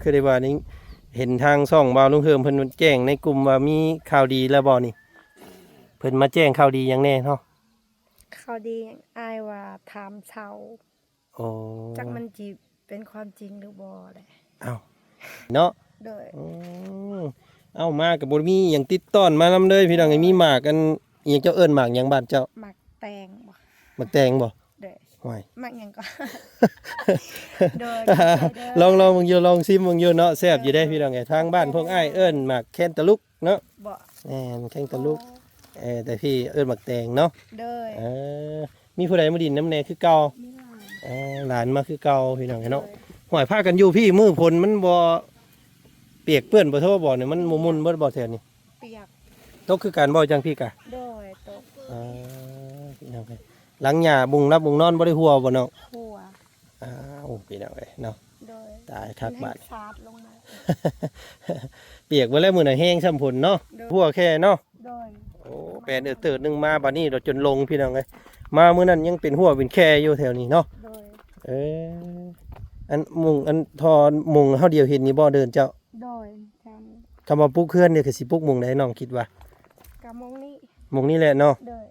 ຄືໄດ້ວ່ານີ້ ເຫັນທາງຊ່ອງບ່າວລຸງເຮີມເພິ່ນແຈ້ງໃນກຸ່ມວ່າມີຂ່າວດີແລ້ວບໍ່ນີ້? ເພິ່ນມາແຈ້ງຂ່າວດີຫຍັງແດ່ເນາະ? ຂ່າວດີຫຍັງ? ອ້າຍວ່າຖາມເຊົ່າ. ໂອ້ ຈັກມັນຊິເປັນຄວາມຈິງຫຼືບໍ່ແຫຼະ. ອ້າວ ເນາະ. ໂດຍ. ອືມ ເອົ້າ ມາກໍບໍ່ມີຫຍັງຕິດຕ້ອນມານຳເລີຍ ພີ່ນ້ອງເອີຍ. ມີໝາກອັນ ອີຫຍັງ ເຈົ້າເອີ້ນໝາກຫຍັງບ້ານເຈົ້າ? ໝາກແຕງບໍ? ໝາກແຕງບໍ? ໂດຍ. ຫ້ວຍ ໝາກຫຍັງກໍ ໂດຍ ລອງ ລອງເບິ່ງຢູ່ ລອງຊິມເບິ່ງຢູ່ເນາະ. ແຊບຢູ່ເດ້ ພີ່ນ້ອງເອີຍ. ທາງບ້ານພວກອ້າຍເອີ້ນໝາກແຄນຕາລຸກເນາະ. ບໍ່ ແມ່ນ ແຄນຕາລຸກ. ອໍ ເອີ ແຕ່ພີ່ເອີ້ນໝາກແຕງເນາະ. ໂດຍ. ເອີ ມີຜູ້ໃດມາຫຼິ້ນນຳແດ່ຄືເກົ່າ? ມີຫຼານ. ເອີ ຫຼານມາຄືເກົ່າ ພີ່ນ້ອງເອີຍເນາະ. ໂດຍ. ຫ້ວຍ ພາກັນຢູ່ພີ້ ມື້ຝົນມັນບໍ່ປຽກເປື້ອນບໍ່ໂທບໍ່ນີ້ ມັນບໍ່ໝຸ່ນເບິດບໍ່ແຖວນີ້? ປຽກ. ຕົກຄືກັນບໍ່ຈັ່ງພີ້ກະ? ໂດຍ ຕົກ. ເອີ ພີ່ນ້ອງເອີຍ ຫຼັງຫຍ້າບຸງຫຼັບບຸງນອນບໍ່ໄດ້ຫົວບໍ່ນ້ອງ? ຫົວ. ອ້າວ ພີ່ນ້ອງເອີຍເນາະ. ໂດຍ. ຕາຍຄັກບາດ ສາດລົງມາ ປຽກເບິດແລ້ວມື້ນັ້ນ ແຮງຊ່ຳຝົນເນາະ. ໂດຍ. ຫົວແຄ່ເນາະ. ໂດຍ. ໂອ້ ແປນເອີເຕີດໜຶ່ງມາ ບາດນີ້ເຮົາຈົນຫຼົງ ພີ່ນ້ອງເອີຍ. ມາມື້ນັ້ນຍັງເປັນຫົວເປັນແຄ່ຢູ່ແຖວນີ້ເນາະ. ໂດຍ. ເອີ ອັນມຸງ ອັນທໍ່ມຸງເຮົາດຽວເຫັນນີ້ບໍ່ເດີ່ນເຈົ້າ? ໂດຍ. ແຖວນີ້ ຄຳວ່າປຸກເຮືອນນີ້ ກໍຊິປຸກມຸງໃດ ນ້ອງຄິດວ່າ? ກໍມຸງນີ້ ມຸງນີ້ແຫຼະເນາະ. ໂດຍ.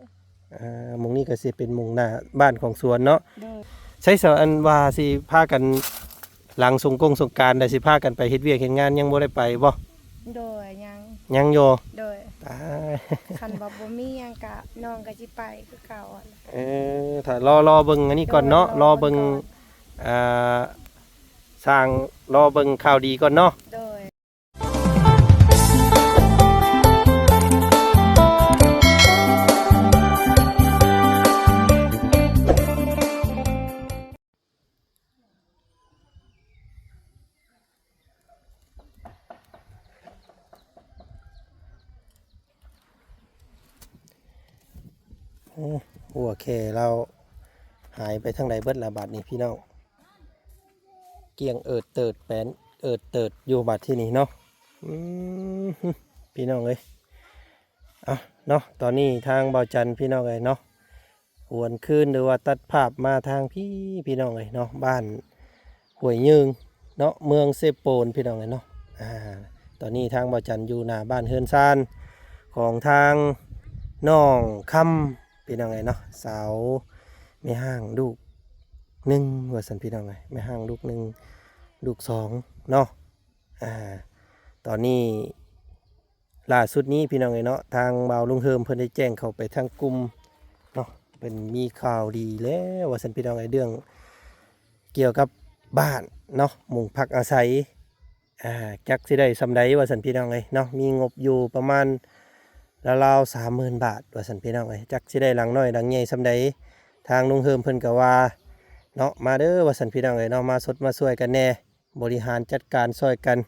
ອ່າ ມຸງນີ້ກໍຊິເປັນມຸງໜ້າບ້ານຂອງສວນເນາະ. ໂດຍ. ໃສສະ ອັນວ່າຊິພາກັນ ຫຼັງສົງກົງສົງການໄດ້ ຊິພາກັນໄປເຮັດວຽກເຮັດງານ ຍັງບໍ່ໄດ້ໄປບໍ່? ໂດຍ ຍັງ. ຍັງຢູ່. ໂດຍ. ຕາຍ ຄັນວ່າບໍ່ມີຫຍັງກະ ນ້ອງກໍຊິໄປຄືເກົ່າ. ເອີ ຖ້າລໍ ລໍເບິ່ງອັນນີ້ກ່ອນເນາະ. ໂດຍ. ລໍເບິ່ງ ລໍເບິ່ງກ່ອນ ອ່າ ສ້າງ ລໍເບິ່ງຂ່າວດີກ່ອນເນາະ. ໂດຍ. ໂອ້ ຫົວແຄ່ລາວຫາຍໄປທາງໃດເບິດລະບາດນີ້ ພີ່ນ້ອງ? ກ້ຽງເອີດເຕີດ ແປນເອີດເຕີດຢູ່ບາດທີນີ້ເນາະ. ອືມ ພີ່ນ້ອງເອີຍ ເອົາເນາະ ຕອນນີ້ທາງບ່າວຈັນ ພີ່ນ້ອງເອີຍເນາະ ຫວນຄືນ ຫຼືວ່າຕັດພາບມາທາງພີ້ ພີ່ນ້ອງເອີຍເນາະ ບ້ານຫ້ວຍຍືງເນາະ ເມືອງເຊໂປນ ພີ່ນ້ອງເອີຍເນາະ. ອ່າ ຕອນນີ້ທາງບ່າວຈັນຢູ່ໜ້າບ້ານເຮືອນຊານຂອງທາງນ້ອງຄຳ ພີ່ນ້ອງເອີຍເນາະ ສາວແມ່ຮ້າງລູກໜຶ່ງວ່າຊັ້ນ ພີ່ນ້ອງເອີຍ ແມ່ຮ້າງລູກໜຶ່ງ ລູກສອງເນາະ. ອ່າ ຕອນນີ້ ລ່າສຸດນີ້ ພີ່ນ້ອງເອີຍເນາະ ທາງບ່າວລຸງເຮີມເພິ່ນໄດ້ແຈ້ງເຂົ້າໄປທາງກຸ່ມເນາະ ເພິ່ນມີຂ່າວດີແລ້ວວ່າຊັ້ນ ພີ່ນ້ອງເອີຍ ເລື່ອງກ່ຽວກັບບ້ານເນາະ ໝູ່ພັກອາໄສ ອ່າ ຈັກຊິໄດ້ສ່ຳໃດວ່າຊັ້ນ ພີ່ນ້ອງເອີຍເນາະ. ມີງົບຢູ່ປະມານລາວໆ ສາມໝື່ນບາດວ່າຊັ້ນ ພີ່ນ້ອງເອີຍ ຈັກຊິໄດ້ຫຼັງນ້ອຍຫຼັງໃຫຍ່ສ່ຳໃດ. ທາງລຸງເຮີມເພິ່ນກໍວ່າເນາະ ມາເດີວ່າຊັ້ນ ພີ່ນ້ອງເອີຍເນາະ ມາຊົດມາຊ່ວຍກັນແດ່ ບໍລິຫານຈັດການຊ່ອຍກັນ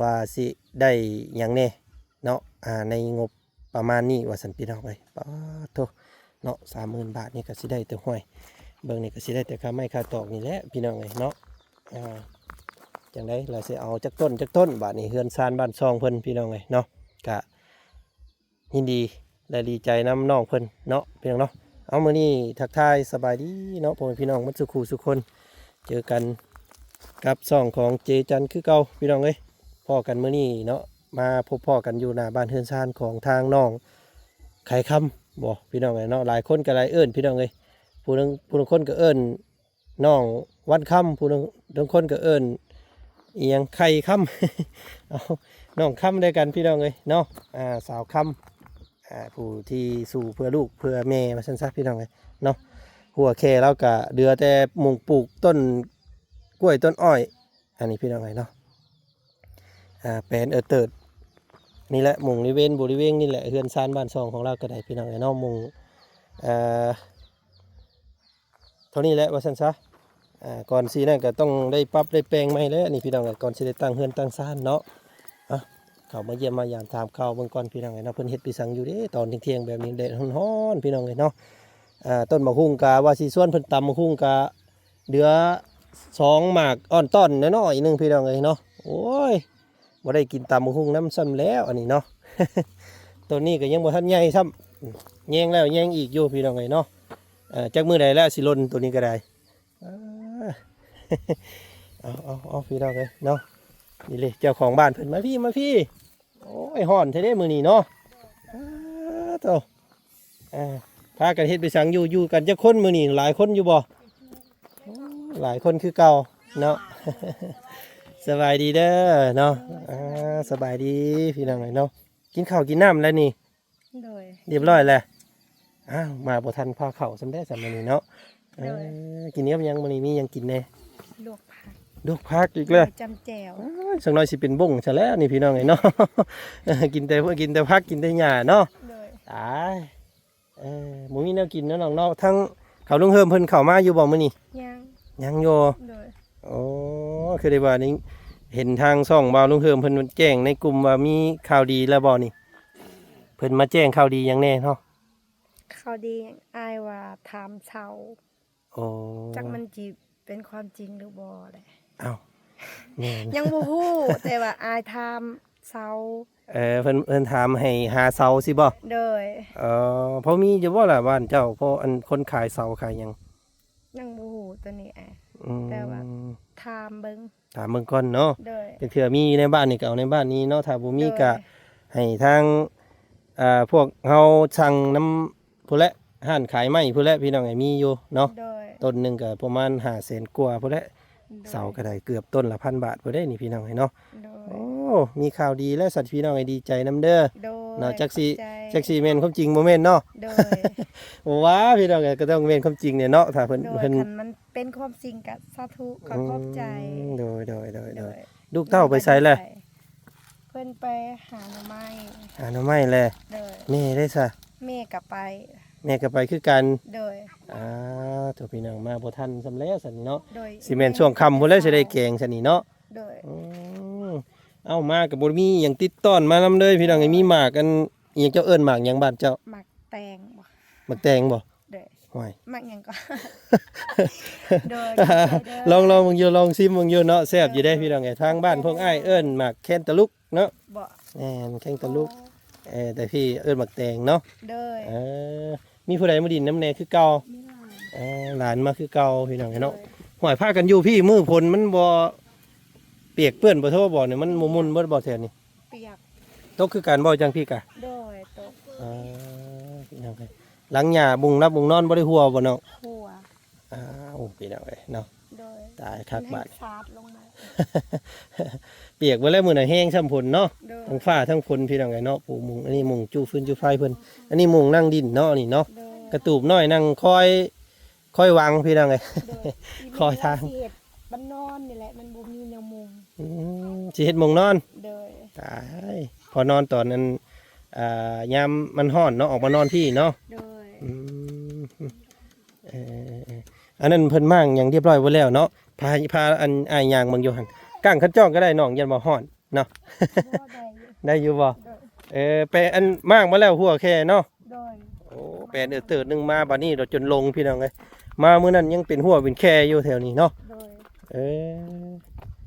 ວ່າຊິໄດ້ຫຍັງແດ່ເນາະ ອ່າ ໃນງົບປະມານນີ້ວ່າຊັ້ນ ພີ່ນ້ອງເອີຍ. ປາດໂທ້ເນາະ ສາມໝື່ນບາດນີ້ກໍຊິໄດ້ແຕ່ ຫ້ວຍ ເບິ່ງນີ້ກໍຊິໄດ້ແຕ່ຄ່າໄມ້ຄ່າຕອກນີ້ແຫຼະ ພີ່ນ້ອງເອີຍເນາະ. ອ່າ ຈັ່ງໃດລະຊິເອົາຈັກຕົ້ນ ຈັກຕົ້ນ ບາດນີ້ ເຮືອນຊານບ້ານຊ່ອງເພິ່ນ ພີ່ນ້ອງເອີຍເນາະ ກະ ຍິນດີ ແລະ ດີໃຈນຳນ້ອງເພິ່ນເນາະ ພີ່ນ້ອງເນາະ. ເອົາ ມື້ນີ້ທັກທາຍສະບາຍດີເນາະ ພໍ່ແມ່ພີ່ນ້ອງໝົດສູ່ຄູ່ສູ່ຄົນ ເຈີກັນກັບຊ່ອງຂອງເຈຈັນຄືເກົ່າ ພີ່ນ້ອງເອີຍ. ພໍ້ກັນມື້ນີ້ເນາະ ມາພົບພໍ້ກັນຢູ່ໜ້າບ້ານເຮືອນຊານຂອງທາງນ້ອງໄຂ່ຄຳບໍ ພີ່ນ້ອງເອີຍເນາະ. ຫຼາຍຄົນກໍຫຼາຍເອີ້ນ ພີ່ນ້ອງເອີຍ ຜູ້ໜຶ່ງ ຜູ້ລາງຄົນກໍເອີ້ນ ນ້ອງວັນຄຳ ຜູ້ລາງ ລາງຄົນກໍເອີ້ນອີ່ຫຍັງ ໄຂ່ຄຳ ເອົາ ນ້ອງຄຳດ້ວຍກັນ ພີ່ນ້ອງເອີຍເນາະ. ອ່າ ສາວຄຳ ອ່າ ຜູ້ທີ່ສູ້ເພື່ອລູກເພື່ອແມ່ວ່າຊັ້ນຊະ ພີ່ນ້ອງເອີຍເນາະ. ຫົວແຄ່ລາວກະເຫຼືອແຕ່ມຸງປູກຕົ້ນກ້ວຍຕົ້ນອ້ອຍ ອັນນີ້ ພີ່ນ້ອງເອີຍເນາະ. ອ່າ ແປນເອີເຕີດນີ້ແຫຼະ ມຸງບໍລິເວນ ບໍລິເວນນີ້ແຫຼະ ເຮືອນຊານບ້ານຊ່ອງຂອງລາວກໍໄດ້ ພີ່ນ້ອງເອີຍເນາະ. ມຸງ ເອີ ເທົ່ານີ້ແຫຼະວ່າຊັ້ນຊະ. ອ່າ ກ່ອນຊິນັ້ນກໍຕ້ອງໄດ້ປັບໄດ້ແປງໃໝ່ແຫຼະນີ້ ພີ່ນ້ອງເອີຍ ກ່ອນຊິໄດ້ຕັ້ງເຮືອນຕັ້ງຊານເນາະ. ອ່ະ ເຂົ້າມາຢ້ຽມມາຢາມຖາມຂ່າວເບິ່ງກ່ອນ ພີ່ນ້ອງເອີຍເນາະ ເພິ່ນເຮັດໄປສັງຢູ່ເດ້ ຕອນທ່ຽງໆແບບນີ້ ແດດຮ້ອນໆ ພີ່ນ້ອງເອີຍເນາະ. ອ່າ ຕົ້ນໝາກຫຸ່ງກະວ່າຊິຊວນເພິ່ນຕຳໝາກຫຸ່ງກະເຫຼືອສອງໝາກອ່ອນຕ້ອນນ້ອຍໆໜຶ່ງ ພີ່ນ້ອງເອີຍເນາະ. ໂອ້ຍ ບໍ່ໄດ້ກິນຕຳບັກຫຸ່ງນຳຊ້ຳແລ້ວອັນນີ້ເນາະ. ໂຕນີ້ກໍຍັງບໍ່ທັນໃຫຍ່ຊ້ຳ ແຍງແລ້ວແຍງອີກຢູ່ ພີ່ນ້ອງເອີຍເນາະ. ເອີ ຈັກມື້ໃດແລ້ວຊິຫຼົ່ນໂຕນີ້ກໍໄດ້. ເອີ ເອົາ ເອົາ ເອົາ ພີ່ນ້ອງເອີຍເນາະ. ນີ້ເລີຍ ເຈົ້າຂອງບ້ານເພິ່ນ ມາພີ້ ມາພີ້. ໂອ້ຍ ຮ້ອນແທ້ເດ້ມື້ນີ້ເນາະ. ອ້າໂທ້ ອ່າ ພາກັນເຮັດໄປສັງຢູ່ ຢູ່ກັນຈັກຄົນມື້ນີ້ ຫຼາຍຄົນຢູ່ບໍ່? ໂອ້ ຫຼາຍຄົນຄືເກົ່າເນາະ. ສະບາຍດີເດີເນາະ. ອ່າ ສະບາຍດີພີ່ນ້ອງເອີຍເນາະ. ກິນເຂົ້າກິນນ້ຳແລ້ວນີ້? ໂດຍ ຮຽບຮ້ອຍແລ້ວ. ອ້າວ ມາບໍ່ທັນພາເຂົ້າຊ້ຳແດ່ຊ້ຳມື້ນີ້ເນາະ. ໂດຍ ເອີ ກິນກັບຫຍັງມື້ນີ້ ມີຫຍັງກິນແດ່? ລວກຜັກ ລວກຜັກອີກແລ້ວ ໂດຍ ຈ້ຳແຈ່ວ. ອ້າຍ ສັກໜ້ອຍຊິເປັນບົ້ງຊະແລ້ວນີ້ພີ່ນ້ອງເອີຍເນາະ. ກິນແຕ່ ກິນແຕ່ຜັກ ກິນແຕ່ຫຍ້າເນາະ. ໂດຍ ຕາຍ ເອີ ບໍ່ມີແນວກິນເນາະນ້ອງເນາະ. ທາງເຂົາລຸງເຮີມເພິ່ນເຂົ້າມາຢູ່ບໍ່ມື້ນີ້? ຍັງ ຍັງຢູ່. ໂດຍ ໂອ້ ຄືໄດ້ວ່ານີ້ ເຫັນທາງຊ່ອງບ່າວລຸງເຮີມເພິ່ນແຈ້ງໃນກຸ່ມວ່າມີຂ່າວດີແລ້ວບໍ່ນີ້? ເພິ່ນມາແຈ້ງຂ່າວດີຫຍັງແດ່ເນາະ? ຂ່າວດີຫຍັງ? ອ້າຍວ່າຖາມເຊົ່າ. ໂອ້ ຈັກມັນຊິເປັນຄວາມຈິງຫຼືບໍ່ແຫຼະ. ອ້າວ ແມ່ນ ຍັງບໍ່ຮູ້ ແຕ່ວ່າອ້າຍຖາມເຊົ່າ. ເອີ ເພິ່ນ ເພິ່ນຖາມໃຫ້ຫາເຊົ່າຊີ້ບໍ່? ໂດຍ ເອີ ພໍມີຢູ່ບໍ່ລະບ້ານເຈົ້າ ພໍອັນຄົນຂາຍເຊົ່າຂາຍຫຍັງ? ຍັງບໍ່ຮູ້ໂຕນີ້ອ້າຍ. ອືມ ແຕ່ວ່າຖາມເບິ່ງ ຖາມເບິ່ງກ່ອນເນາະ. ໂດຍ ຈັກເທື່ອມີຢູ່ໃນບ້ານນີ້ກໍເອົາໃນບ້ານນີ້ເນາະ ຖ້າບໍ່ມີ ໂດຍ ກໍໃຫ້ທາງ ອ່າ ພວກເຮົາສັ່ງນຳພຸ້ນແຫຼະ ຮ້ານຂາຍໄມ້ພຸ້ນແຫຼະ ພີ່ນ້ອງເອີຍ ມີຢູ່ເນາະ. ໂດຍ ຕົ້ນໜຶ່ງກໍປະມານຫ້າແສນກວ່າພຸ້ນແຫຼະ. ໂດຍ ເສົາກໍໄດ້ເກືອບຕົ້ນລະພັນບາດພຸ້ນເດ້ນີ້ ພີ່ນ້ອງເອີຍເນາະ. ໂດຍ ໂອ້ ມີຂ່າວດີແລ້ວຊັ້ນ ພີ່ນ້ອງເອີຍ ດີໃຈນຳເດີ. ໂດຍ ເນາະ ຈັກຊິ ຂອບໃຈ ຈັກຊິແມ່ນຄວາມຈິງບໍ່ແມ່ນເນາະ. ໂດຍ ບໍ່ວ່າ ພີ່ນ້ອງເອີຍ ກໍຕ້ອງແມ່ນຄວາມຈິງແຫຼະເນາະ ຖ້າເພິ່ນ ໂດຍ ເພິ່ນ ຄັນມັນເປັນຄວາມຈິງກໍສາທຸ ກໍຂອບໃຈ. ອືມ ໂດຍ ໂດຍ ໂດຍ ໂດຍ ໂດຍ ລູກເຕົ້າໄປໃສແລ້ວ? ເພິ່ນໄປຫາໜໍ່ໄມ້ ຫາໜໍ່ໄມ້ແລ້ວ. ໂດຍ ແມ່ເດ້ຊະ? ແມ່ກໍໄປ ແມ່ກໍໄປຄືກັນ. ໂດຍ ອ່າ ໂທ້ ພີ່ນ້ອງ ມາບໍ່ທັນຊ້ຳແລ້ວຊັ້ນນີ້ເນາະ. ໂດຍ ຊິແມ່ນຊ່ວງຄ່ຳພຸ້ນແຫຼະ ຊິໄດ້ແກງຊັ້ນນີ້ເນາະ. ໂດຍ ອືມ ເອົ້າ ມາກໍບໍ່ມີຫຍັງຕິດຕ້ອນມານຳເລີຍ ພີ່ນ້ອງເອີຍ. ມີໝາກອັນ ອີຫຍັງ ເຈົ້າເອີ້ນໝາກຫຍັງບ້ານເຈົ້າ? ໝາກແຕງບໍ່? ໝາກແຕງບໍ່? ໂດຍ ຫ້ວຍ ໝາກຫຍັງກໍ ໂດຍ ລອງ ລອງເບິ່ງຢູ່ ລອງຊິມເບິ່ງຢູ່ເນາະ. ແຊບຢູ່ເດ້ ໂດຍ ພີ່ນ້ອງເອີຍ. ທາງບ້ານພວກອ້າຍເອີ້ນໝາກແຄນຕາລຸກເນາະ. ບໍ່ ແມ່ນ ແຄນຕາລຸກ. ເອີ ແຕ່ພີ່ເອີ້ນໝາກແຕງເນາະ. ໂດຍ ເອີ ມີຜູ້ໃດມາດິນນຳແດ່ຄືເກົ່າ? ມີຫຼານ ເອີ ຫຼານມາຄືເກົ່າ ພີ່ນ້ອງເອີຍເນາະ. ໂດຍ ຫ້ວຍ ພາກັນຢູ່ພີ້ ມື້ຝົນມັນບໍ່ປຽກເປື້ອນບໍ່? ໂທ ບໍ່ນີ້ ມັນບໍ່ໝຸ່ນເບິດບໍ່ແຖວນີ້? ປຽກ ຕົກຄືກັນບໍ່ຈັ່ງພີ້ກະ? ໂດຍ ຕົກ. ອ່າ ພີ່ນ້ອງເອີຍ ຫຼັງຫຍ້າມຸງຫຼັບມຸງນອນບໍ່ໄດ້ຫົວບໍ່ນ້ອງ? ຫົວ. ອ້າວ ພີ່ນ້ອງເອີຍເນາະ. ໂດຍ ຕາຍຄັກບາດ ສາດລົງມາ ປຽກເບິດແລ້ວມື້ນັ້ນ ແຮງຊ້ຳຝົນເນາະ. ໂດຍ ທັງຟ້າທັງຝົນ ພີ່ນ້ອງເອີຍເນາະ. ປູມຸງ ອັນນີ້ມຸງຈູຟືນຈູໄຟເພິ່ນ. ອັນນີ້ມຸງນັ່ງດິນເນາະ ອັນນີ້ເນາະ. ໂດຍ ກະຕູບນ້ອຍນັ່ງຄອຍ ຄອຍວັງ ພີ່ນ້ອງເອີຍ. ໂດຍ ຄອຍທາງ ຊິເຮັດບ້ານນອນນີ້ແຫຼະ ມັນບໍ່ມີແນວມຸງ. ອືມ ຊິເຮັດມຸງນອນ. ໂດຍ ຕາຍ ພໍນອນຕອນນັ້ນ ອ່າ ຍາມມັນຮ້ອນເນາະ ອອກມານອນພີ້ເນາະ. ໂດຍ ອືມ ເອີ ອັນນັ້ນເພິ່ນມ້າງຫຍັງຮຽບຮ້ອຍເບິດແລ້ວເນາະ. ພາ ພາອັນອ້າຍຍ່າງເບິ່ງຢູ່ຫັ້ນ ກາງຄັນຈ້ອງກໍໄດ້ນ້ອງ ຢ້ານວ່າຮ້ອນເນາະ. ບໍ່ ໄດ້ຢູ່ ໄດ້ຢູ່ບໍ່? ໂດຍ ເອີ ໄປອັນມ້າງມາແລ້ວຫົວແຄເນາະ. ໂດຍ ໂອ້ ແປນເອີເຕີດໜຶ່ງມາ ບາດນີ້ດອກຈົນຫຼົງ ພີ່ນ້ອງເອີຍ. ມາມື້ນັ້ນຍັງເປັນຫົວເປັນແຄຢູ່ແຖວນີ້ເນາະ. ໂດຍ ເອີ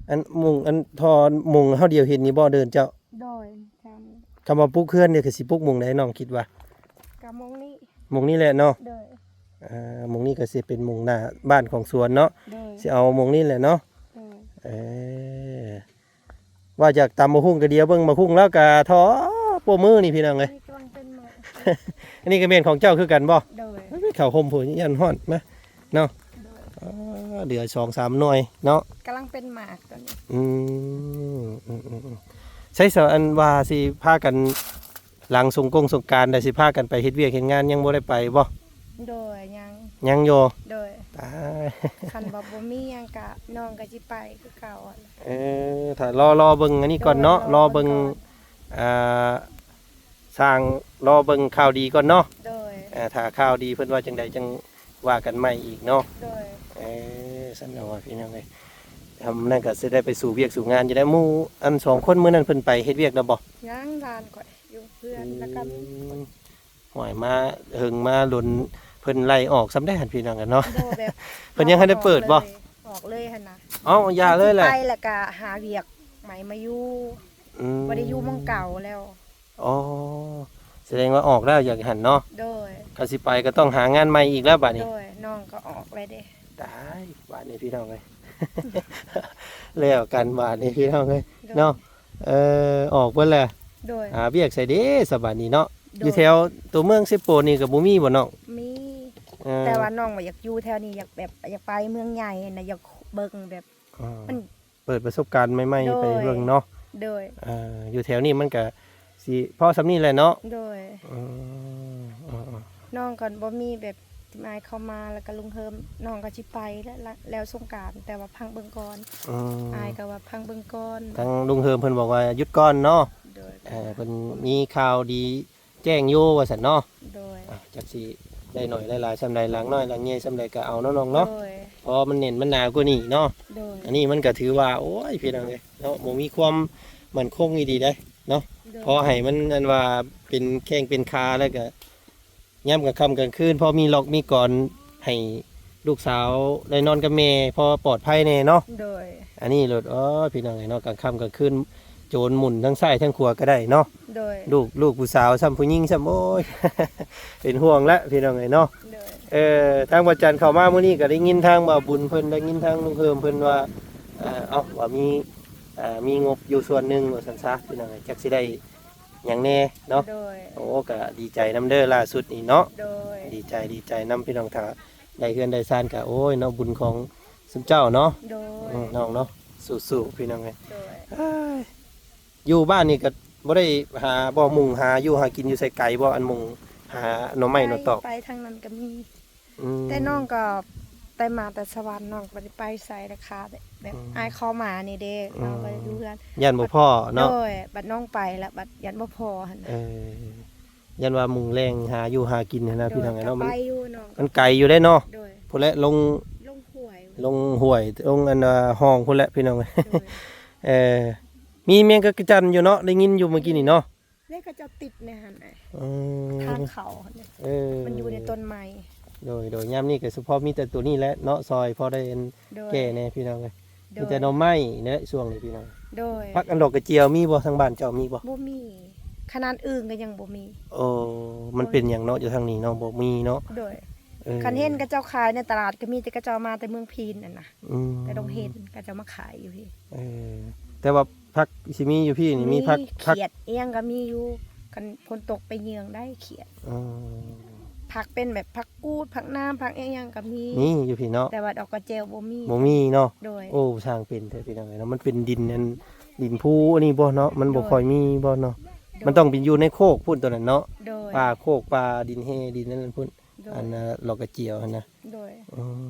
ອັນມຸງ ອັນທໍ່ມຸງເຮົາດຽວເຫັນນີ້ບໍ່ເດີ່ນເຈົ້າ? ໂດຍ ທຳ ຄຳວ່າປຸກເຮືອນນີ້ ກໍຊິປຸກມຸງໃດນ້ອງຄິດວ່າ? ກໍມຸງນີ້ ມຸງນີ້ແຫຼະເນາະ. ໂດຍ ເອີ ມຸງນີ້ກໍຊິເປັນມຸງໜ້າບ້ານຂອງສວນເນາະ. ໂດຍ ຊິເອົາມຸງນີ້ແຫຼະເນາະ. ໂດຍ ເອີ ວ່າຢາກຕຳໝາກຫຸ່ງກະດຽວ ເບິ່ງໝາກຫຸ່ງແລ້ວກະທໍໂປ້ມືນີ້ ພີ່ນ້ອງເອີຍ. ນີ້ກຳລັງເປັນໝາກ ອັນນີ້ກະແມ່ນຂອງເຈົ້າຄືກັນບໍ່? ໂດຍ ເຂົ້າຮົ່ມພຸ້ນ ຢ້ານຮ້ອນ ມາເນາະ. ໂດຍ ເຫຼືອສອງສາມໜ່ວຍເນາະ ກຳລັງເປັນໝາກຕອນນີ້. ອືມ ອືມ ໃສ ສາວ ອັນວ່າຊິພາກັນ ຫຼັງສົງກົງສົງການ ໄດ້ຊິພາກັນໄປເຮັດວຽກເຮັດງານ ຍັງບໍ່ໄດ້ໄປບໍ່? ໂດຍ ຍັງ ຍັງຢູ່. ໂດຍ ຕາຍ ຄັນວ່າບໍ່ມີຫຍັງກະ ນ້ອງກະຊິໄປຄືເກົ່າຫັ້ນ. ເອີ ຖ້າລໍ ລໍເບິ່ງອັນນີ້ກ່ອນເນາະ. ໂດຍ ລໍເບິ່ງ ລໍເບິ່ງກ່ອນ ອ່າ ຊ່າງ ລໍເບິ່ງຂ່າວດີກ່ອນເນາະ. ໂດຍ ເອີ ຖ້າຂ່າວດີເພິ່ນວ່າຈັ່ງໃດ ຈັ່ງວ່າກັນໃໝ່ອີກເນາະ. ໂດຍ ເອີ ຊັ້ນເນາະ ພີ່ນ້ອງເອີຍ. ທຳນັ້ນກະຊິໄດ້ໄປສູ່ວຽກສູ່ງານຢູ່ແລ້ວ. ໝູ່ອັນສອງຄົນມື້ນັ້ນເພິ່ນໄປເຮັດວຽກແລ້ວບໍ່? ຍັງ ຫຼານຂ້ອຍຢູ່ເຮືອນ ອືມ ລະກັນ. ໂອ້ຍ ມາເຫິງມາດົນ ເພິ່ນໄລ່ອອກຊ້ຳໄດ໋ຫັ້ນ ພີ່ນ້ອງເອີຍເນາະ. ໂດຍ ແບບ ເພິ່ນຍັງບໍ່ທັນໄດ້ເປີດບໍ່? ອອກເລີຍ ອອກເລີຍຫັ້ນນະ. ເອົ້າ ຢ່າເລີຍແຫຼະ ໄປລະກະຫາວຽກໃໝ່ມາຢູ່. ອືມ ບໍ່ໄດ້ຢູ່ໝ່ອງເກົ່າແລ້ວ. ອໍ ສະແດງວ່າອອກແລ້ວ ຢາກຫັ້ນເນາະ. ໂດຍ ຄັນຊິໄປກໍຕ້ອງຫາງານໃໝ່ອີກແລ້ວບາດນີ້. ໂດຍ ນ້ອງກໍອອກແລ້ວເດ້. ຕາຍ ບາດນີ້ ພີ່ນ້ອງເອີຍ ແລ້ວກັນບາດນີ້ ພີ່ນ້ອງເອີຍ. ໂດ ເນາະ ເອີ ອອກເບິດແລ້ວ ໂດຍ ຫາວຽກໃສເດ້ສະບາດນີ້ເນາະ ໂດຍ ຢູ່ແຖວຕົວເມືອງເຊໂປນນີ້ກໍບໍ່ມີບໍ່ນ້ອງ? ມີ ເອີ ແຕ່ວ່ານ້ອງບໍ່ຢາກຢູ່ແຖວນີ້ ຢາກແບບ ຢາກໄປເມືອງໃຫຍ່ຫັ້ນນະ ຢາກເບິ່ງແບບ ອືມ ມັນ ເປີດປະສົບການໃໝ່ໆ ໂດຍ ໄປເບິ່ງເນາະ ໂດຍ ເອີ ຢູ່ແຖວນີ້ມັນກະຊິພໍສ່ຳນີ້ແຫຼະເນາະ ໂດຍ ອືມ ອືມໆ ນ້ອງກໍບໍ່ມີແບບ ອ້າຍເຂົ້າມາ ແລ້ວກໍລຸງເຮີມ ນ້ອງກໍຊິໄປແລ້ວ ແລ້ວສົງການ ແຕ່ວ່າພັງເບິ່ງກ່ອນ ອືມ ອ້າຍກໍວ່າພັງເບິ່ງກ່ອນ ທາງລຸງເຮີມເພິ່ນບອກວ່າຢຸດກ່ອນເນາະ ໂດຍ ເອີ ເພິ່ນມີຂ່າວດີ ແຈ້ງຢູ່ວ່າຊັ້ນເນາະ ໂດຍ ອ່າ ຈັກຊິໄດ້ໜ້ອຍໄດ້ຫຼາຍສ່ຳໃດ ຫຼັງນ້ອຍຫຼັງໃຫຍ່ສ່ຳໃດກໍເອົາເນາະນ້ອງເນາະ ໂດຍ ເພາະມັນແໜ້ນມັນໜາກວ່ານີ້ເນາະ ໂດຍ ອັນນີ້ມັນກໍຖືວ່າ ໂອ້ຍ ພີ່ນ້ອງເອີຍເນາະ ບໍ່ມີຄວາມໝັ້ນຄົງອີ່ຫຼີໃດເນາະ ໂດຍ ພໍໃຫ້ມັນ ອັນວ່າເປັນແຂ້ງເປັນຂາ ແລ້ວກໍຍາມກາງຄ່ຳກາງຄືນ ພໍມີລັອກມີກອນໃຫ້ລູກສາວໄດ້ນອນກັບແມ່ ພໍປອດໄພແດ່ເນາະ ໂດຍ ອັນນີ້ໂລດ ໂອ້ຍ ພີ່ນ້ອງເອີຍເນາະ ກາງຄ່ຳກາງຄືນ ໂຈນໝຸນທັງຊ້າຍທັງຂວາກໍໄດ້ເນາະ ໂດຍ ລູກ ລູກຜູ້ສາວຊ້ຳ ຜູ້ຍິງຊ້ຳ ໂອ້ຍ ເປັນຫ່ວງແຫຼະພີ່ນ້ອງເອີຍເນາະ ໂດຍ ເອີ ທາງບໍ່ຈັນເຂົ້າມາມື້ນີ້ກໍໄດ້ຍິນທາງບ່າວບຸນເພິ່ນ ໄດ້ຍິນທາງລຸງເຮີມເພິ່ນວ່າ ເອີ ເອົ້າ ວ່າມີ ເອີ ມີງົບຢູ່ສ່ວນໜຶ່ງວ່າຊັ້ນຊະ ພີ່ນ້ອງເອີຍ ຈັກຊິໄດ້ຫຍັງແດ່ເນາະ ໂດຍ ໂອ້ ກໍດີໃຈນຳເດີ ລ່າສຸດນີ້ເນາະ ໂດຍ ດີໃຈ ດີໃຈນຳພີ່ນ້ອງ ຖ້າໄດ້ເຮືອນໄດ້ຊານກໍ ໂອ້ຍເນາະ ບຸນຂອງຊຸມເຈົ້າເນາະ ໂດຍ ອືມ ນ້ອງເນາະ ສູ້ໆ ພີ່ນ້ອງເອີຍ ໂດຍ ເອີຍ ຢູ່ບ້ານນີ້ກໍບໍ່ໄດ້ຫາບໍ່ ມຸງຫາຢູ່ຫາກິນຢູ່ໃສໄກບໍ່ ອັນມຸງຫາໜໍ່ໄມ້ໜໍ່ຕອກ? ໄປທາງນັ້ນກໍມີ ອືມ ແຕ່ນ້ອງກໍໄດ້ມາແຕ່ສະຫວັນ ນ້ອງກໍບໍ່ໄດ້ໄປໃສເລີຍຄ່ະ ແບບ ອືມ ອ້າຍເຂົ້າມານີ້ເດ້ ອືມ ນ້ອງກໍຢູ່ເຮືອນ ຢ້ານບໍ່ພໍ້ເນາະ ໂດຍ ບັດນ້ອງໄປແລ້ວ ບັດຢ້ານບໍ່ພໍ້ຫັ້ນ ເອີ ຢ້ານວ່າມຸງແລ່ງຫາຢູ່ຫາກິນຫັ້ນນະ ໂດຍ ພີ່ນ້ອງເອີຍເນາະ ມັນ ໄປຢູ່ນ້ອງ ມັນໄກຢູ່ເດ້ເນາະ ໂດຍ ພຸ້ນແຫຼະ ລົງ ລົງຫ້ວຍ ລົງຫ້ວຍ ລົງອັນ ເອີ ຮ່ອງພຸ້ນແຫຼະ ພີ່ນ້ອງ ໂດຍ ເອີ ມີແມງຈັກກະຈັນຢູ່ເນາະ ໄດ້ຍິນຢູ່ມື້ກີ້ນີ້ເນາະ ເດ້ ເຂົາເຈົ້າຕິດໃນຫັ້ນ ອືມ ທາງເຂົ້າຫັ້ນເດ້ ເອີ ມັນຢູ່ໃນຕົ້ນໄມ້ ໂດຍ ໂດຍ ຍາມນີ້ກໍສະເພາະມີແຕ່ໂຕນີ້ແຫຼະເນາະ ຊ່ອຍພໍໄດ້ ໂດຍ ແກ້ແດ່ພີ່ນ້ອງເອີຍ ໂດຍ ມີແຕ່ໜໍ່ໄມ້ແຫຼະຊ່ວງນີ້ພີ່ນ້ອງ ໂດຍ ຜັກອັນດອກກະຈຽວມີບໍ່ ທາງບ້ານເຈົ້າມີບໍ່? ບໍ່ມີ ຂະໜາດອຶ່ງກໍຍັງບໍ່ມີ ໂອ້ ມັນເປັນຫຍັງເນາະ ຢູ່ທາງນີ້ເນາະ ບໍ່ມີເນາະ ໂດຍ ເອີ ຄັນເຫັນເຂົາເຈົ້າຂາຍໃນຕະຫຼາດກໍມີ ແຕ່ເຂົາເຈົ້າມາແຕ່ເມືອງພີນຫັ້ນນະ ອືມ ແຕ່ດອງເຫັນເຂົາເຈົ້າມາຂາຍຢູ່ພີ້ ເອີ ແຕ່ວ່າຜັກຊິມີຢູ່ພີ້ນີ້ ມີຜັກ ຜັກຂຽດອີ່ຫຍັງກໍມີຢູ່ ຄັນຝົນຕົກໄປເຍືອງໄດ້ຂຽດ ອືມ ຜັກເປັນແບບຜັກກູດ ຜັກໜາມ ຜັກອີ່ຫຍັງກໍມີ ມີຢູ່ພີ້ເນາະ ແຕ່ວ່າດອກກະແຈວບໍ່ມີ ບໍ່ມີເນາະ ໂດຍ ໂອ້ ຊ່າງເປັນແທ້ພີ່ນ້ອງເອີຍເນາະ ມັນເປັນດິນອັນ ດິນພູອັນນີ້ບໍ່ເນາະ ມັນບໍ່ ໂດຍ ຄ່ອຍມີບໍ່ເນາະ ໂດຍ ມັນຕ້ອງເປັນຢູ່ໃນໂຄກພຸ້ນ ໂຕນັ້ນເນາະ ໂດຍ ປ່າໂຄກປ່າ ດິນແຮ່ ດິນອັນນັ້ນພຸ້ນ ໂດຍ ອັນ ອາ ດອກກະຈຽວຫັ້ນນະ ໂດຍ ອື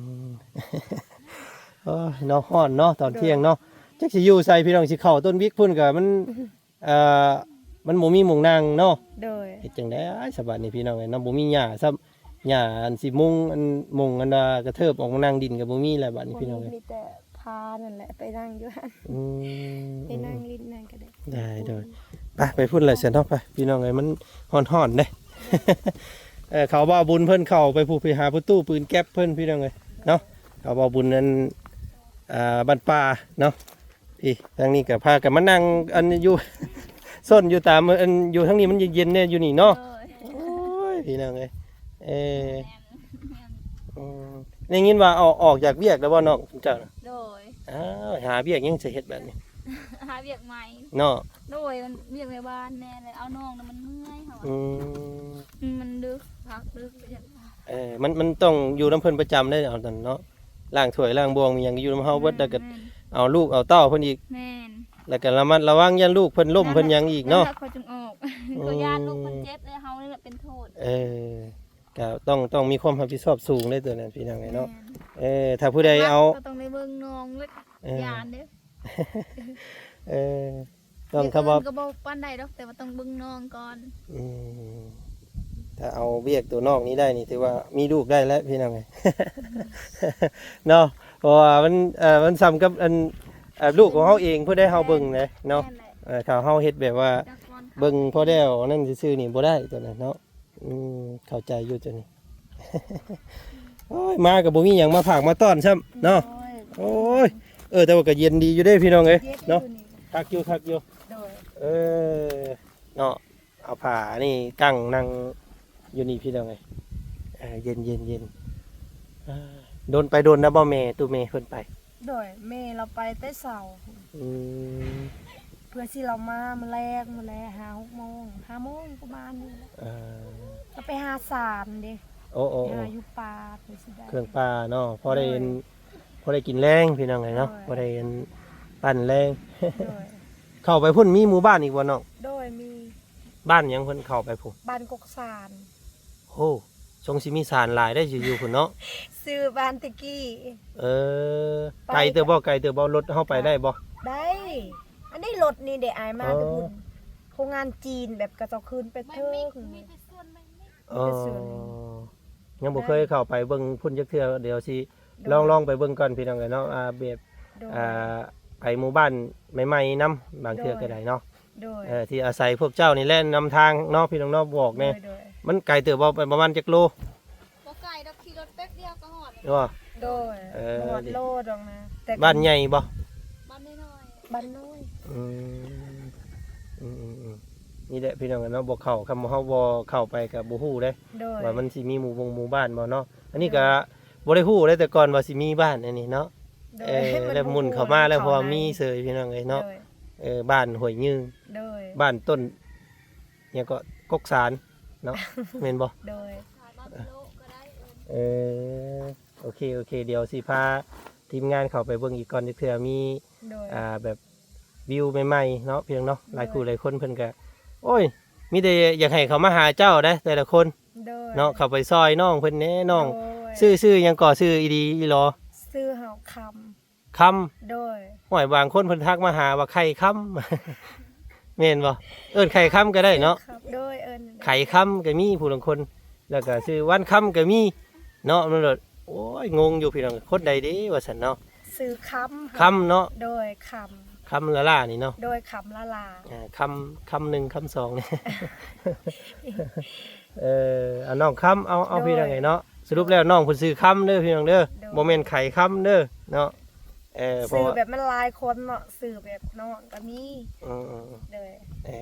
ມ ໂອ້ຍ ເນາະ ຮ້ອນເນາະ ຕອນ ໂດຍ ທ່ຽງເນາະ ຈັກຊິຢູ່ໃສພີ່ນ້ອງ ຊິເຂົ້າຕົ້ນວິກພຸ້ນກໍມັນ ເອີ ມັນບໍ່ມີໝ່ອງນັ່ງເນາະ ໂດຍ ເຮັດຈັ່ງໃດສະບາດນີ້ພີ່ນ້ອງເອີຍເນາະ ບໍ່ມີຫຍ້າຊ້ຳ ຫຍ້າອັນຊິມຸງ ອັນມຸງ ອັນວ່າກະເທີບອອກມານັ່ງດິນກໍບໍ່ມີແລ້ວບາດນີ້ພີ່ນ້ອງເອີຍ ມີແຕ່ຜ້ານັ້ນແຫຼະ ໄປນັ່ງຢູ່ຫັ້ນ ອືມ ໄປນັ່ງຫຼິ້ນນັ້ນກໍໄດ້ ໄດ້ ໂດຍ ໄປ ໄປພຸ້ນແຫຼະຊັ້ນເນາະ ໄປ ພີ່ນ້ອງເອີຍ ມັນຮ້ອນໆເດ້ ເອີ ເຂົາບ່າວບຸນເພິ່ນເຂົ້າໄປພຸ້ນ ໄປຫາປະຕູປືນແກັບເພິ່ນ ພີ່ນ້ອງເອີຍເນາະ ເຂົາບ່າວບຸນນັ້ນ ອ່າ ບ້ານປ່າເນາະ ພີ້ ທາງນີ້ກໍພາກັນມານັ່ງ ອັນ ຢູ່ ສົ້ນຢູ່ຕາມ ອັນ ຢູ່ທາງນີ້ມັນເຢັນໆແດ່ຢູ່ນີ້ເນາະ ໂດຍ ໂອ້ຍ ພີ່ນ້ອງເອີຍ ເອີ ແມ່ນ ອືມ ໄດ້ຍິນວ່າອອກ ອອກຈາກວຽກແລ້ວບໍ່ນ້ອງເຈົ້ານະ? ໂດຍ ອ້າວ ຫາວຽກຫຍັງຊິເຮັດບາດນີ້ ຫາວຽກໃໝ່ເນາະ ໂດຍ ມັນວຽກໃນບ້ານແດ່ ແລ້ວເອົານ້ອງນະມັນເມື່ອຍເຮົາ ອືມ ມັນດຶກ ພັກດຶກ ເອີ ມັນ ມັນຕ້ອງຢູ່ນຳເພິ່ນປະຈຳໄດ໋ ເອົານັ້ນເນາະ ລ້າງຖ້ວຍລ້າງບ່ວງອີ່ຫຍັງຢູ່ນຳເຮົາເບິດ ແລ້ວກໍ ແມ່ນ ເອົາລູກເອົາເຕົ້າເພິ່ນອີກ ແມ່ນ ແລ້ວກໍລະມັດລະວັງຢ້ານລູກເພິ່ນລົ້ມເພິ່ນຫຍັງອີກເນາະ ນັ້ນແຫຼະຂ້ອຍຈຶ່ງອອກ ອືມ ຂ້ອຍຢ້ານລູກເພິ່ນເຈັບ ແລ້ວເຮົານີ້ແຫຼະເປັນໂທດ ເອີ ກໍຕ້ອງ ຕ້ອງມີຄວາມຮັບຜິດຊອບສູງເດ້ຕົວນັ້ນ ພີ່ນ້ອງເອີຍເນາະ ແມ່ນ ເອີ ຖ້າຜູ້ໃດເອົາ ກໍຕ້ອງໄດ້ເບິ່ງນ້ອງເລີຍ ເອີ ຢ້ານເດ້ ເອີ ຕ້ອງ ຖ້າວ່າ ວຽກອື່ນກໍບໍ່ປານໃດດອກ ແຕ່ວ່າຕ້ອງເບິ່ງນ້ອງກ່ອນ ອືມ ຖ້າເອົາວຽກຕົວນອກນີ້ໄດ້ນີ້ ຖືວ່າມີລູກໄດ້ແລ້ວພີ່ນ້ອງເອີຍ ເນາະ ເພາະວ່າມັນ ເອີ ມັນສ່ຳກັບອັນ ເອີ ລູກຂອງເຮົາເອງ ຜູ້ໃດເຮົາເບິ່ງເດ້ເນາະ ແມ່ນແຫຼະ ເອີ ຖ້າເຮົາເຮັດແບບວ່າເບິ່ງພໍແລ້ວນັ້ນຊື່ໆນີ້ບໍ່ໄດ້ຕົວນັ້ນເນາະ ອືມ ເຂົ້າໃຈຢູ່ຕົວນີ້ ໂອ້ຍ ມາກໍບໍ່ມີຫຍັງມາຝາກມາຕ້ອນຊ້ຳເນາະ ໂອ້ຍ ໂອ້ຍ ເອີ ແຕ່ວ່າກໍເຢັນດີຢູ່ເດ້ພີ່ນ້ອງເອີຍເນາະ ເຢັນຢູ່ນີ້ ຄັກຢູ່ ຄັກຢູ່ ໂດຍ ເອີ ເນາະ ເອົາຜ້ານີ້ກັ້ງນັ່ງຢູ່ນີ້ພີ່ນ້ອງເອີຍ ເອີ ເຢັນໆໆ ອ່າ ດົນໄປດົນນະບໍ່ແມ່ ຕູ້ແມ່ເພິ່ນໄປ ໂດຍ ແມ່ລາວໄປແຕ່ເຊົ້າ ອືມ ວ່າຊິລາວມາມື້ແລງ ມື້ແລງ ຫ້າຫົກໂມງ ຫ້າໂມງປະມານນີ້ແຫຼະ. ເອີ ກໍໄປຫາສານເດ້. ໂອ້ ໂອ້ ໄປຫາຢູ່ປ່າ ເພື່ອຊິໄດ້ເຄື່ອງປ່າເນາະ ພໍໄດ້ ໂດຍ ພໍໄດ້ກິນແລງພີ່ນ້ອງເອີຍເນາະ. ໂດຍ ພໍໄດ້ອັນ ປັ້ນແລງ. ໂດຍ ເຂົ້າໄປພຸ້ນມີໝູ່ບ້ານອີກບໍ່ນ້ອງ? ໂດຍ ມີ. ບ້ານຫຍັງເພິ່ນເຂົ້າໄປພຸ້ນ? ບ້ານກົກສານ. ໂອ້ ຊົງຊິມີສານຫຼາຍໄດ໋ຢູ່ ຢູ່ພຸ້ນເນາະ. ຊື່ບ້ານແຕ່ກີ້. ເອີ ໄປ ໄກເຕີບບໍ່? ໄກເຕີບບໍ່? ລົດເຮົາໄປໄດ້ບໍ່? ໄດ້. ອັນນີ້ລົດນີ້ເດ້ ອ້າຍມາແຕ່ພຸ້ນ ໂຮງງານຈີນ ແບບເຂົາເຈົ້າຂຶ້ນໄປເທິງ. ອໍ ຍັງບໍ່ເຄີຍເຂົ້າໄປເບິ່ງພຸ້ນຈັກເທື່ອ ດຽວຊິ ໂດຍ ລອງ ລອງໄປເບິ່ງກ່ອນພີ່ນ້ອງເອີຍເນາະ. ອ່າ ແບບ ໂດຍ ອ່າ ໄປໝູ່ບ້ານໃໝ່ໆນຳ ບາງເທື່ອກໍໄດ້ເນາະ. ໂດຍ ເອີ ທີ່ອາໄສພວກເຈົ້ານີ້ແຫຼະນຳທາງເນາະ ພີ່ນ້ອງເນາະ ບອກແດ່. ໂດຍ ໂດຍ ມັນໄກເຕີບບໍ່? ໄປປະມານຈັກໂລ? ບໍ່ໄກດອກ ຂີ່ລົດແປັບດຽວກໍຮອດ. ບໍ່? ໂດຍ ເອີ ບໍ່ຮອດໂລດອກນະ. ແຕ່ ບ້ານໃຫຍ່ບໍ່? ບ້ານນ້ອຍໆ ບ້ານນ້ອຍ. ອືມ ອືມໆໆ ນີ້ແຫຼະພີ່ນ້ອງເນາະ ບໍ່ເຂົ້າ ຄັນເຮົາບໍ່ເຂົ້າໄປກໍບໍ່ຮູ້ເດ້ ໂດຍ ວ່າມັນຊິມີໝູ່ບົງໝູ່ບ້ານບໍ່ເນາະ. ອັນນີ້ກໍ ໂດຍ ບໍ່ໄດ້ຮູ້ເດ້ແຕ່ກ່ອນວ່າຊິມີບ້ານອັນນີ້ເນາະ. ໂດຍ ເອີ ແລ້ວໝຸ່ນເຂົ້າມາແລ້ວ ເພາະວ່າມີເສີຍພີ່ນ້ອງເອີຍເນາະ. ໂດຍ ເອີ ບ້ານຫ້ວຍຍືງ. ໂດຍ ບ້ານຕົ້ນຫຍັງເກາະ ກົກສານເນາະ ແມ່ນບໍ່? ໂດຍ ເອີ ໂອເຄ ໂອເຄ ດຽວຊິພາທີມງານເຂົ້າໄປເບິ່ງອີກກ່ອນ ເພື່ອມີ ໂດຍ ອ່າ ແບບ ວິວໃໝ່ໆເນາະ ພີ່ນ້ອງເນາະ. ໂດຍ ຫຼາຍຄູ່ຫຼາຍຄົນເພິ່ນກະ ໂອ້ຍ ມີແຕ່ຢາກໃຫ້ເຂົ້າມາຫາເຈົ້າເດ້ ແຕ່ລະຄົນ ໂດຍ ເນາະ ເຂົ້າໄປຊ່ອຍນ້ອງເພິ່ນແດ່ນ້ອງ. ໂດຍ ຊື່ ຊື່ຫຍັງກໍ? ຊື່ອີ່ດີອີ່ຫຼໍ? ຊື່ເຮົາຄຳ. ຄຳ. ໂດຍ ໂອ້ຍ ບາງຄົນເພິ່ນທັກມາຫາວ່າໄຂ່ຄຳ ແມ່ນບໍ່? ເອີ້ນໄຂ່ຄຳກໍໄດ້ເນາະ. ໂດຍ ເອີ້ນໄຂ່ຄຳກໍມີຜູ້ລາງຄົນ ແລ້ວກໍຊື່ວັນຄຳກໍມີເນາະ. ມັນໂລດ ໂອ້ຍ ງົງຢູ່ພີ່ນ້ອງ ຄົນໃດເດ້ວ່າຊັ້ນເນາະ. ຊື່ຄຳ. ຄຳເນາະ. ໂດຍ ຄຳ. ຄຳລາລານີ້ເນາະ. ໂດຍ ຄຳລາລາ. ອ່າ ຄຳ ຄຳໜຶ່ງ ຄຳສອງນີ້ ເອີ ເອົາ ນ້ອງຄຳ ເອົາ ເອົາ ໂດຍ ພີ່ນ້ອງເອີຍເນາະ. ສະຫຼຸບແລ້ວນ້ອງເພິ່ນຊື່ຄຳເດີພີ່ນ້ອງເດີ. ໂດຍ ບໍ່ແມ່ນໄຂ່ຄຳເດີເນາະ. ເອີ ຊື່ແບບມັນຫຼາຍຄົນເນາະ ຊື່ແບບນ້ອງກໍມີ. ອືມໆໆ ໂດຍ ເອີ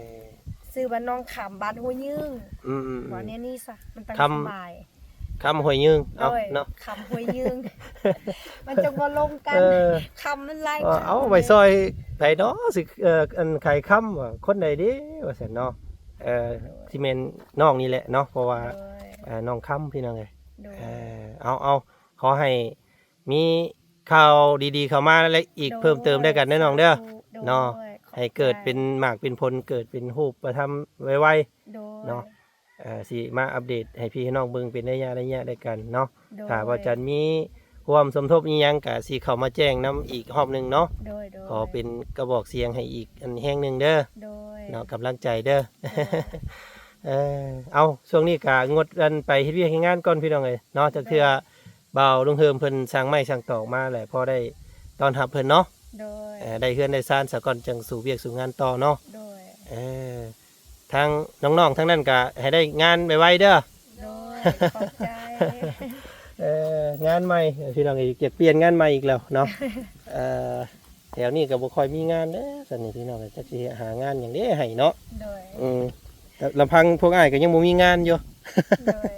ຊື່ວ່ານ້ອງຄຳ ບ້ານຫ້ວຍຍືງ. ອືມໆໆ ວ່າແນວນີ້ຊະ ມັນຈັ່ງສະບາຍ. ຄຳຫ້ວຍຍືງ ເອົາເນາະ ຄຳຫ້ວຍຍືງ ມັນຈັ່ງບໍ່ລົງກັນ. ເອີ ຄຳມັນຫຼາຍ. ເອີ ເອົາໄປຊ່ອຍໃຜເນາະ ຊິ ເອີ ອັນຂາຍຄຳ ວ່າຄົນໃດເດ້ວ່າຊັ້ນເນາະ. ເອີ ຊິແມ່ນນ້ອງນີ້ແຫຼະເນາະ ເພາະວ່າ ໂດຍ ເອີ ນ້ອງຄຳ ພີ່ນ້ອງເອີຍ. ໂດຍ ເອີ ເອົາ ເອົາ ຂໍໃຫ້ມີຂ່າວດີໆເຂົ້າມາແລະອີກ ໂດຍ ເພີ່ມເຕີມໃຫ້ກັນເດີນ້ອງເດີ ໂດຍ ເນາະ. ໃຫ້ເກີດເປັນໝາກເປັນຜົນ ເກີດເປັນຮູບປະທຳໄວໆ ໂດຍ ເນາະ. ເອີ ຊິມາອັບເດດໃຫ້ພີ່ໃຫ້ນ້ອງເບິ່ງເປັນໄລຍະໆ ແລ້ວກັນເນາະ. ໂດຍ ຖ້າວ່າຈັນມີຄວາມສົມທົບອີ່ຫຍັງ ກະຊິເຂົ້າມາແຈ້ງນຳອີກຮອບໜຶ່ງເນາະ. ໂດຍໆ ຂໍເປັນກະບອກສຽງໃຫ້ອີກອັນແຮງໜຶ່ງເດີ ໂດຍ ເນາະ ກຳລັງໃຈເດີ. ໂດຍ ເອີ ເອົາ ຊ່ວງນີ້ກະງົດອັນໄປເຮັດວຽກເຮັດງານກ່ອນ ພີ່ນ້ອງເອີຍເນາະ. ຈັກເທື່ອ ໂດຍ ບ່າວລຸງເຮີມເພິ່ນສັ່ງໄມ້ສັ່ງຕອກມາແຫຼະ ພໍໄດ້ຕ້ອນຮັບເພິ່ນເນາະ. ໂດຍ ເອີ ໄດ້ເຮືອນໄດ້ຊານສາກ່ອນ ຈັ່ງສູ້ວຽກສູ້ງານຕໍ່ເນາະ. ໂດຍ ເອີ ທາງນ້ອງໆທາງນັ້ນກະໃຫ້ໄດ້ງານໄວໆເດີ. ໂດຍ ຂອບໃຈ. ເອີ ງານໃໝ່ ພີ່ນ້ອງເອີຍ ຈະປ່ຽນງານໃໝ່ອີກແລ້ວເນາະ. ເອີ ແຖວນີ້ກໍບໍ່ຄ່ອຍມີງານເດີ ຊັ້ນນີ້ພີ່ນ້ອງເອີຍ ຈັກຊິຫາງານຫຍັງເດ້ໃຫ້ເນາະ. ໂດຍ ອືມ ລຳພັງພວກອ້າຍກໍຍັງບໍ່ມີງານຢູ່. ໂດຍ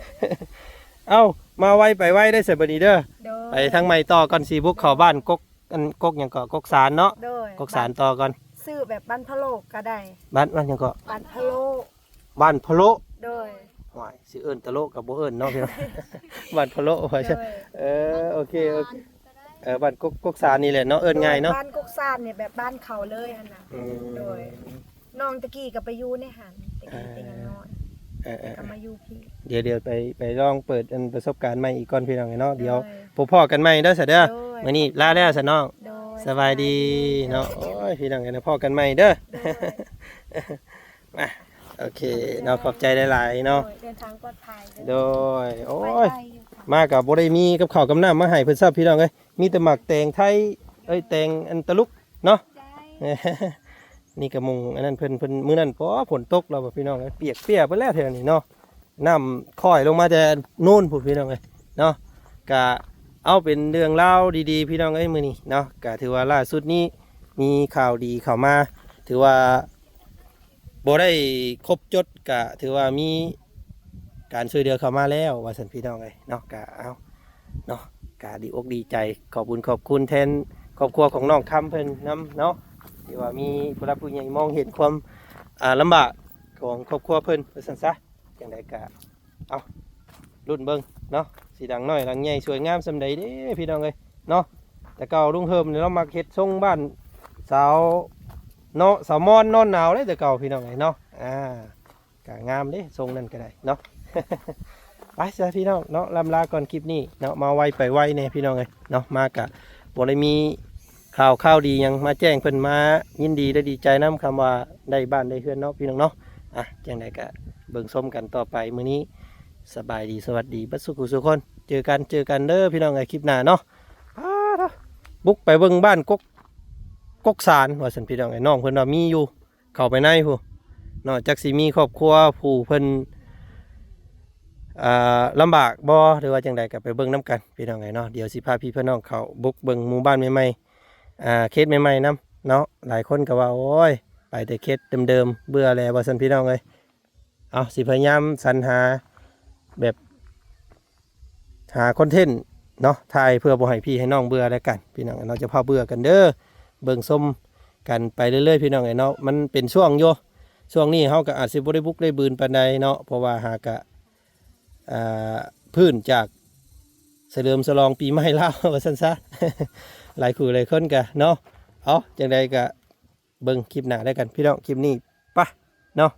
ເອົ້າ ມາໄວໄປໄວໄດ້ໃສບັດນີ້ເດີ. ໂດຍ ໄປທາງໃໝ່ຕໍ່ກ່ອນ ຊິບຸກເຂົ້າບ້ານກົກ ອັນ ກົກຫຍັງເກາະ ກົກສານເນາະ. ໂດຍ ກົກສານຕໍ່ກ່ອນ. ຊື່ແບບບ້ານພະໂລກກໍໄດ້. ບ້ານ ບ້ານຫຍັງເກາະ? ບ້ານພະໂລ. ບ້ານພະໂລ. ໂດຍ ຫ້ວຍ ຊິເອີ້ນຕະໂລກໍບໍ່ເອີ້ນເນາະ ພີ່ນ້ອງ ບ້ານພະໂລ. ໂດຍ ເອີ ໂອເຄ ໂອເຄ ເອີ ບ້ານກົກ ກົກສານນີ້ແຫຼະເນາະ ເອີ້ນງ່າຍເນາະ. ໂດຍ ບ້ານກົກສານນີ້ແບບບ້ານເຂົາເລີຍຫັ້ນນະ. ອືມ ໂດຍ ນ້ອງຕະກີ້ກໍໄປຢູ່ໃນຫັ້ນ ຕະກີ້ເປັນຫຍັງນ້ອຍ ເອີໆໆ ກໍມາຢູ່ພີ້. ດຽວ ດຽວໄປ ໄປລອງເປີດອັນປະສົບການໃໝ່ອີກກ່ອນ ພີ່ນ້ອງເນາະ. ໂດຍ ດຽວພົບພໍ້ກັນໃໝ່ເດີ ສະເດີ. ໂດຍ ມື້ນີ້ລາແລ້ວ ສະນ້ອງ. ໂດຍ ສະບາຍດີເນາະ. ໂອ້ຍ ພີ່ນ້ອງເອີຍ ພໍ້ກັນໃໝ່ເດີ. ໂດຍ ມາ ໂອເຄເນາະ ຂອບໃຈຫຼາຍໆເນາະ. ໂດຍ ເດີນທາງປອດໄພເດີ. ໂດຍ ໂອ້ຍ ມາກໍບໍ່ໄດ້ມີກັບເຂົ້າກັບນ້ຳມາໃຫ້ເພິ່ນຊ້ຳ ພີ່ນ້ອງເອີຍ ມີແຕ່ໝາກແຕງໄທ ເອີຍ ແຕງອັນຕະລຸກເນາະ. ນີ້ກໍມຸງອັນນັ້ນເພິ່ນ ເພິ່ນ ມື້ນັ້ນ ໂອ້ ຝົນຕົກແລ້ວ ພີ່ນ້ອງເອີຍ ປຽກເປຍເບິດແລ້ວແຖວນີ້ເນາະ. ນ້ຳຄ່ອຍລົງມາແຕ່ໂນນພຸ້ນ ພີ່ນ້ອງເອີຍເນາະ. ກະເອົາເປັນເລື່ອງລາວດີໆ ພີ່ນ້ອງເອີຍ ມື້ນີ້ເນາະ. ກະຖືວ່າລ່າສຸດນີ້ມີຂ່າວດີເຂົ້າມາ ຖືວ່າບໍ່ໄດ້ຄົບຈົດ ກະຖືວ່າມີການຊ່ວຍເຫຼືອເຂົ້າມາແລ້ວ ວ່າຊັ້ນ ພີ່ນ້ອງເອີຍເນາະ. ກະເອົາເນາະ ກະດີອົກດີໃຈ ຂອບບຸນຂອບຄຸນແທນຄອບຄົວຂອງນ້ອງຄຳເພິ່ນນຳເນາະ. ທີ່ວ່າມີຜູ້ຫຼັກຜູ້ໃຫຍ່ມອງເຫັນຄວາມ ອ່າ ລຳບາກຂອງຄອບຄົວເພິ່ນວ່າຊັ້ນຊະ. ຈັ່ງໃດກະ ເອົາ ລຸ້ນເບິ່ງເນາະ ຊິຫຼັງນ້ອຍຫຼັງໃຫຍ່ສວຍງາມສ່ຳໃດເດ້ພີ່ນ້ອງເອີຍເນາະ. ແຕ່ເກົ່າລຸງເຮີມນີ້ລາວມັກເຮັດຊົງບ້ານສາວເນາະ ສາວມອນນອນໜາວເດ້ແຕ່ເກົ່າພີ່ນ້ອງເອີຍເນາະ. ອ່າ ກະງາມເດ້ຊົງນັ້ນກະໄດ້ເນາະ. ໄປຊະພີ່ນ້ອງເນາະ ລ່ຳລາກ່ອນຄລິບນີ້ເນາະ ມາໄວໄປໄວແດ່ພີ່ນ້ອງເອີຍເນາະ. ມາກະບໍ່ໄດ້ມີຂ່າວ ຂ່າວດີຫຍັງມາແຈ້ງເພິ່ນ ມາຍິນດີ ແລະ ດີໃຈນຳຄຳວ່າໄດ້ບ້ານໄດ້ເຮືອນເນາະພີ່ນ້ອງເນາະ. ອ່ະ ຈັ່ງໃດກະເບິ່ງຊົມກັນຕໍ່ໄປ. ມື້ນີ້ສະບາຍດີ ສະຫວັດດີເບິດສູ່ຜູ້ສູ່ຄົນ. ເຈີກັນ ເຈີກັນເດີພີ່ນ້ອງເອີຍ ຄລິບໜ້າເນາະ. ອ້າ ບຸກໄປເບິ່ງບ້ານກົກ ກົກສານວ່າຊັ້ນພີ່ນ້ອງເອີຍ. ນ້ອງເພິ່ນວ່າມີຢູ່ ເຂົ້າໄປໃນພຸ້ນເນາະ. ຈັກຊິມີຄອບຄົວຜູ້ເພິ່ນ ອ່າ ລຳບາກບໍ່ ຫຼືວ່າຈັ່ງໃດ ກໍໄປເບິ່ງນຳກັນພີ່ນ້ອງເອີຍເນາະ. ດຽວຊິພາພີ່ພານ້ອງເຂົ້າບຸກເບິ່ງໝູ່ບ້ານໃໝ່ໆ ອ່າ ເຂດໃໝ່ໆນຳເນາະ. ຫຼາຍຄົນກໍວ່າ ໂອ້ຍ ໄປແຕ່ເຂດເດີມໆ ເບື່ອແລ້ວວ່າຊັ້ນພີ່ນ້ອງເອີຍ. ເອົາ ຊິພະຍາຍາມສັນຫາແບບ ຫາຄອນເທັນເນາະ ຖ່າຍເພື່ອບໍ່ໃຫ້ພີ່ໃຫ້ນ້ອງເບື່ອແລ້ວກັນພີ່ນ້ອງເນາະ. ຈະພາເບື່ອກັນເດີ ເບິ່ງຊົມກັນໄປເລື້ອຍໆ ພີ່ນ້ອງເອີຍເນາະ. ມັນເປັນຊ່ວງຢູ່ ຊ່ວງນີ້ເຮົາກໍອາດຊິບໍ່ໄດ້ບຸກໄດ້ບືນປານໃດເນາະ ເພາະວ່າຫາກະ ອ່າ ພື້ນຈາກສະເຫຼີມສະຫຼອງປີໃໝ່ລາວວ່າຊັ້ນຊະ. ຫຼາຍຄູ່ຫຼາຍຄົນກະເນາະ. ເອົາ ຈັ່ງໃດກະເບິ່ງຄລິບໜ້າແລ້ວກັນພີ່ນ້ອງ. ຄລິບນີ້ປະເນາະ.